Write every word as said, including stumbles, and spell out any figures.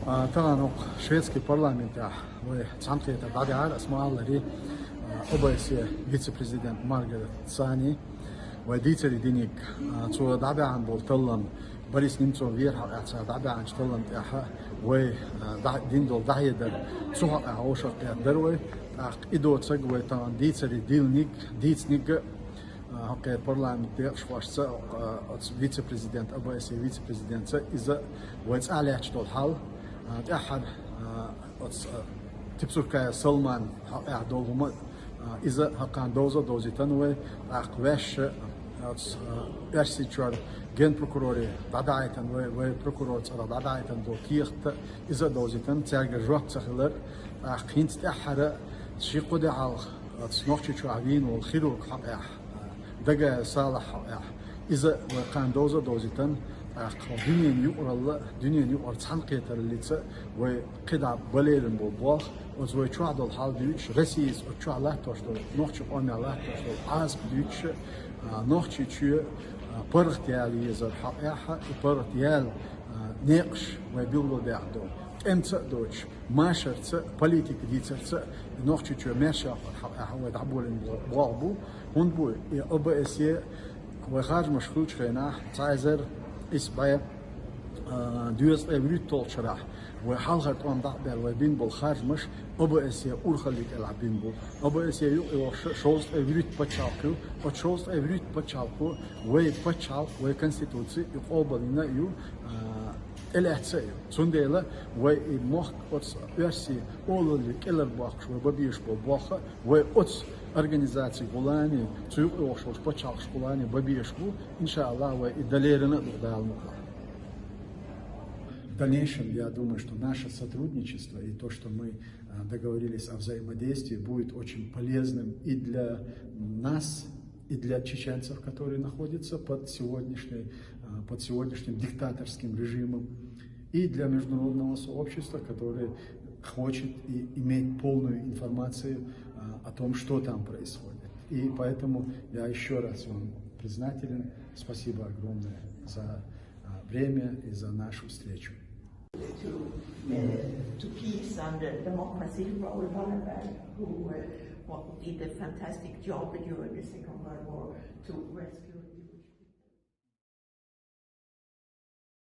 А, тахана хӀокху шведский парламентехь вай цхьаьнакхетар дӀадахьара, ас ма-аллара, а, О Б С Е вице-президент Маргарет Цани, вай дийцаре динарг, а, цо дӀабаьхьна болу таллам, Борис Немцов вера хьокъехь цара дӀабаьхьначу таллам тӀехь вай, а, дӀа-, дина долу дӀахьедар, цу хьокъехь вовшах кхетта дара вай. ТӀаккха и доцург вай тахана дийцаре динарг, дийцинарг а, хӀокхеран парламентан декъашхошца, а, оцу вице-президент, О Б С Е вице-президентца, иза вай цӀа лаьтташ долу хьал, а, тӀаьххьара, а, оцу, а, Тепсуркаев Салман хьокъехь долу хӀума, а, иза хӀокхарна довза а довзийтина вай, тӀаккха ваьшша, а, оцу, а, Оьрсийчуьра генпрокуроре дӀадахьийтина вай, вай прокурор цӀарах дӀадахьийтина долу кехат, иза а довзийтина, цаьргара жоп ца хилар, тӀаккха хӀинца тӀаьххьара ши-кхо де хьалха оцу Нохчийчохь вийна волу хирург хьокъехь, Дагаев Салахь хьокъехь. Иза вай кхарна довза а довзийтина, тӀаккха дуьненан юкъаралла, дуьненан юкъара цхьаьнакхетараллица вай кхидӀа бан лерина болу болх, оцу вай чохь долу хьал дуьйцуш, Россица оцу чохь латтош долу, нохчийн къомехь латтош долу Ӏазап дуьйцуш, а, Нохчийчоь, а, паргӀат яла езар хьокъехь, и паргӀат яла, а, некъаш вай билгалдаьккхина долу. ТӀемаца а доцуш, машарца а, политика дийцарца а, Нохчийчоь маьршахь хьокъехь вай дӀаболийна болх бу. ХӀунда бу, и О Б С Е вай харжамаш хуьлучу хенахь, цхьа эзар исс бӀе, а, дезткъе вуьрхӀитталгӀачу шарахь, вай хьалхара тӀом дӀа а баьлла, вай бина болу харжамаш О Б С Е урхаллин кӀелахь бина бу. О Б С Е юкъайогӀуш шовзткъе вуьрхӀитта пачхьалкх ю, оцу шовзткъе вуьрхӀитта пачхьалкхо вай пачхьалкх, вай конституци и къобалйина а ю, а, тӀелаьцна а ю. Цундела вай и мохк оцу оьрсийн олалле кӀелхьарбоккхуш вай бан безаш болу болх а, вай оцу организаци гӀулани, цу юкъайогӀуш волчу пачхьалкхаш гӀулани бан безаш бу, иншааллахӀ, вай и дан лерина а ду Дала мукъалахь. В дальнейшем, я думаю, что наше сотрудничество и то, что мы, а, договорились о взаимодействии, будет очень полезным и для нас, и для чеченцев, которые находятся под сегодняшней, а, под сегодняшним диктаторским режимом, и для международного сообщества, которое хочет и иметь полную информацию, а, о том, что там происходит. И поэтому я ещё раз вам признателен. Спасибо огромное за, а, время и за нашу встречу. To, uh, to peace and, uh, democracy for all Bangladesh, who, uh, what did a fantastic job during the Second World War to rescue